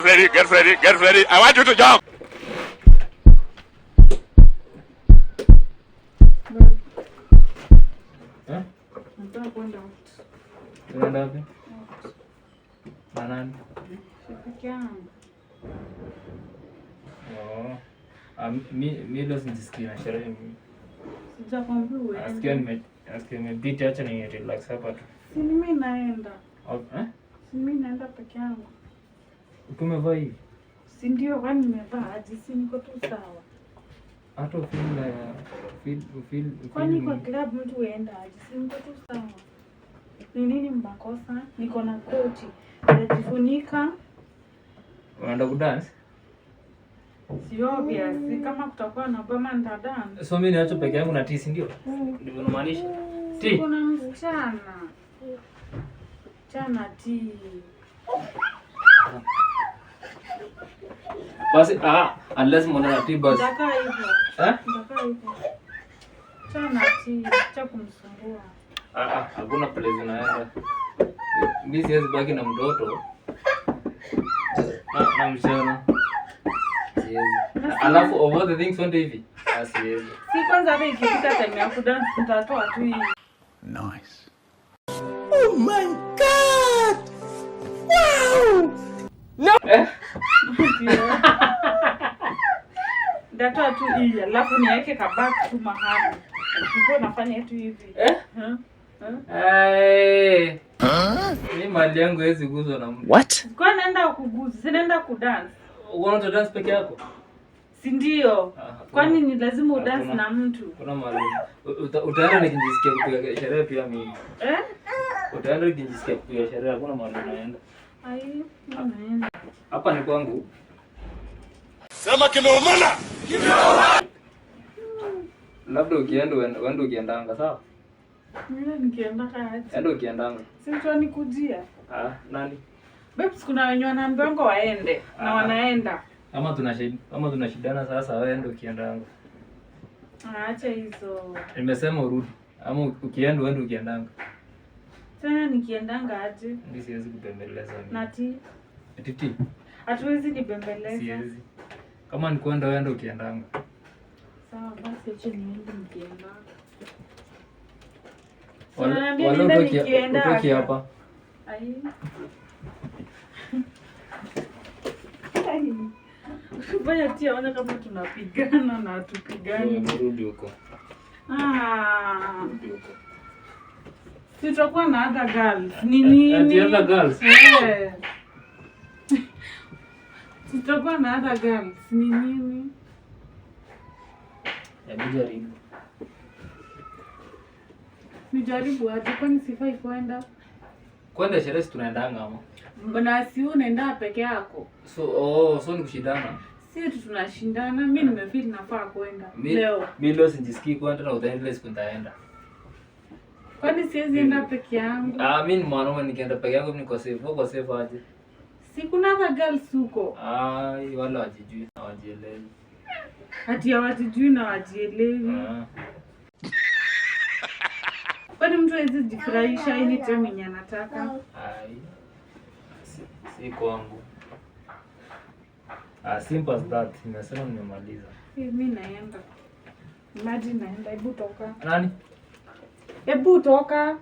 Ready, get ready, get ready. I want you to jump. Eh? Nataka kwenda out. Unaenda wapi? Na nani? Si peke yangu. Oh. Ah, mi leo sijisikii na sherehe mimi. Sijakwambia uende. Nasikia nimebiti, acha ni relax hapa tu. Si ni mimi naenda. Oh, eh? Si mimi naenda peke yangu. Ukiwa umevaa hivi? Si ndio, kwani nimevaa aje? Si niko tu sawa. Hata ufeel feel feel Kwani kwa club mtu huenda aje? Si niko tu sawa. Ni nini mmakosa? Niko na koti. Najifunika. Unaenda kudance? Si obvious. Kama kutakuwa na Obama nitadance. So mimi niacho peke yangu na tea, si ndio? Ndivyo unamaanisha? Tea. Kuna msichana. Chana tea. Basi unless mwana na tea basi. Nitakaa hivyo. Eh? Nitakaa hivyo. Chana tea, acha kumsumbua. Hakuna place unaenda. Mimi siwezi baki na mtoto. Na msichana. Siwezi. Alafu of all the things wende hivi. Ah, siwezi. Si kwanza hata ikifika time ya kudance nitatoa tu hii. Nice. Eh? Ndio. Nitatoa tu hii alafu niweke kabaki tu mahali. Nikuwa nafanya tu hivi. Eh? Huh? Huh? Hey. Mimi mali yangu haiwezi guzwa na mtu. What? Sikuwa naenda kuguza, si naenda kudance. Unaona dance peke yako? Si ndio? Ah, hakuna. Kwani ni lazima udance Hakuna. na mtu? Kuna mali. Utaenda nikijisikia kupiga sherehe pia mimi. Eh? Utaenda nikijisikia kupiga sherehe, hakuna mahali unaenda. Ai, mimi naenda. Hapa ni kwangu. Sema kimeumana. Labda ukienda uende ukiendanga, sawa? Mimi nikienda aje? Enda ukiendanga. Si mtu anikujia. Ah, nani? Babes, kuna wenye wanaambiwanga waende na Ah. wanaenda. Ama tunashindana sasa, wewe enda ukiendanga. Acha hizo. Nimesema urudi. Ama ukienda uende ukiendanga. Tena nikiendanga aje? Mimi siwezi kupembeleza mimi. Na tea. Titi, Hatuwezi nibembeleza. siwezi. Kama ni kwenda uende ukiendanga. Sawa basi, acha niende nikiendanga. Si unaniambia Wala niende utoki nikiendanga. utoki hapa. Ai. Ai. Fanya tia aone kama tunapigana na hatupigani. Rudi huko. Ah. Rudi huko. Si tutakuwa na other girls. Ni nini? Ati other girls? Eh. Si tutakuwa na other girls. Ni nini? Hebu jaribu. Nijaribu aje, kwani sifai kwenda? Kwenda sherehe si tunaendanga ama? Mbona si wewe unaenda peke yako? So oh, so ni kushindana. Si tu tunashindana, mi nimefeel nafaa kwenda leo. Mi leo sijisikii kwenda na utaenda ile siku nitaenda. Kwani siwezi enda peke yangu? Ah, mi ni mwanaume nikienda peke yangu niko safe. Uko safe aje? Si kuna other girls huko. Ah, wale wajijui na wajielewi. Ati hawajijui na wajielewi. Ah. Kwani mtu hawezi jifurahisha anytime yenye anataka? Ai. Si kwangu. Ah, simple as that. Nimesema nimemaliza. Eh, mi naenda. Imagine naenda, hebu toka. Nani? Hebu toka.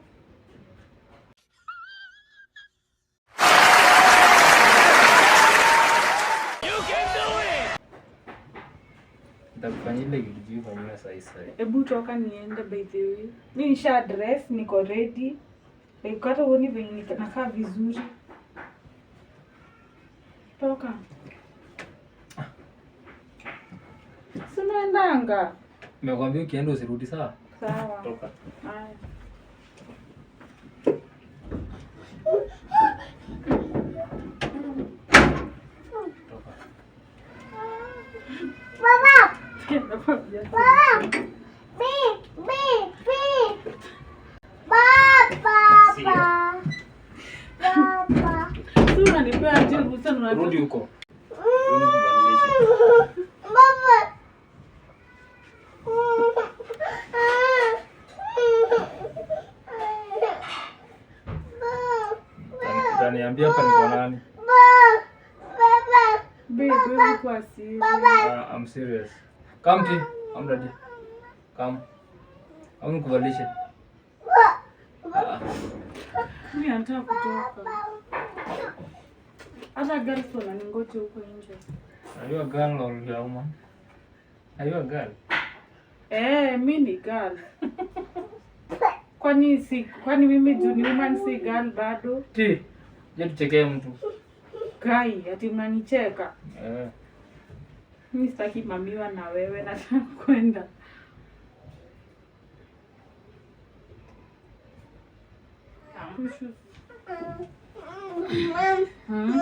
Nitakufanyia ile kitu juu fanyiwa sahi sahi. Hebu toka niende by the way. Mi nisha dress, niko ready. Like hata huoni venye nakaa vizuri. Toka. Si unaendanga? Nimekwambia ukienda usirudi, sawa? Sawa. Toka. Haya. Toka. Baba. B B B. Baba. See ya. Baba. Si unanipea aje ruhusa na unataka- Rudi huko. Rudi kubadilisha. Baba. Utaniambia hapa ni kwa nani? Baba. Babe, huwezi kuwa serious. I'm serious. Come T. I'm ready. Come. Au nikuvalishe. Ah, Mimi nataka kutoka. Hata girls wananingoja huko nje. Are you a girl or you are a woman? Are you a girl? Eh, mi ni girl. Kwani mimi juu ni woman si girl bado? T. Je, tuchekee mtu. Kai, ati mnanicheka. Eh. Mi sitaki mamiwa na wewe, nataka kwenda. Hmm?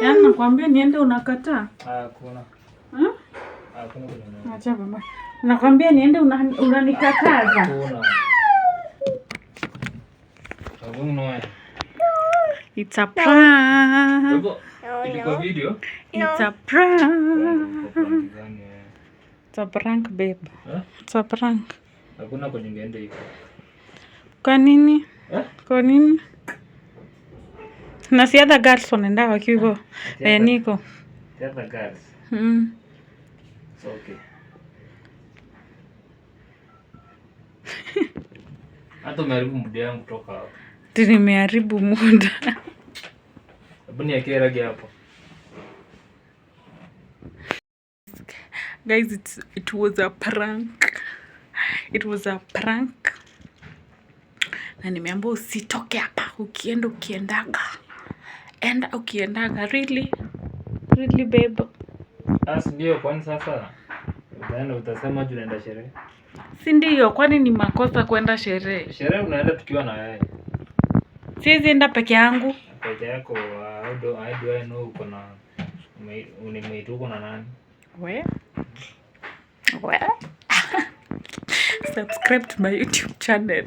Yaani nakwambia niende unakataa. Ah, hakuna. Hmm? Hakuna kwenye unaenda. Acha mama. Nakwambia niende unanikataza. Hakuna. Hakuna wewe. It's a prank. Kwa hivyo ilikuwa video. It's a prank. Kwa prank gani wewe? It's a prank babe. Eh? It's a prank. Hakuna kwenye ungeenda hivyo. Kwa nini? Eh? Kwa nini? Na si other girls wanaenda wakiwa hivyo. Eh, niko. The other girls. It's okay. Hata umeharibu muda yangu kutoka hapo. Ati nimeharibu muda. Hebu niwekee ragi hapo. Guys, it was a prank. It was a prank. Na nimeambiwa usitoke hapa, ukienda ukiendaga. Enda ukiendaga. Really? Really babe? Sasa ndio, kwani sasa utaenda utasema juu unaenda sherehe? Si ndio? Kwani ni makosa kwenda sherehe? Sherehe unaenda tukiwa na wewe. Siwezi enda peke yangu. Peke yako, how do I know uko na umeitwa uko na nani? We? We? Subscribe to my YouTube channel.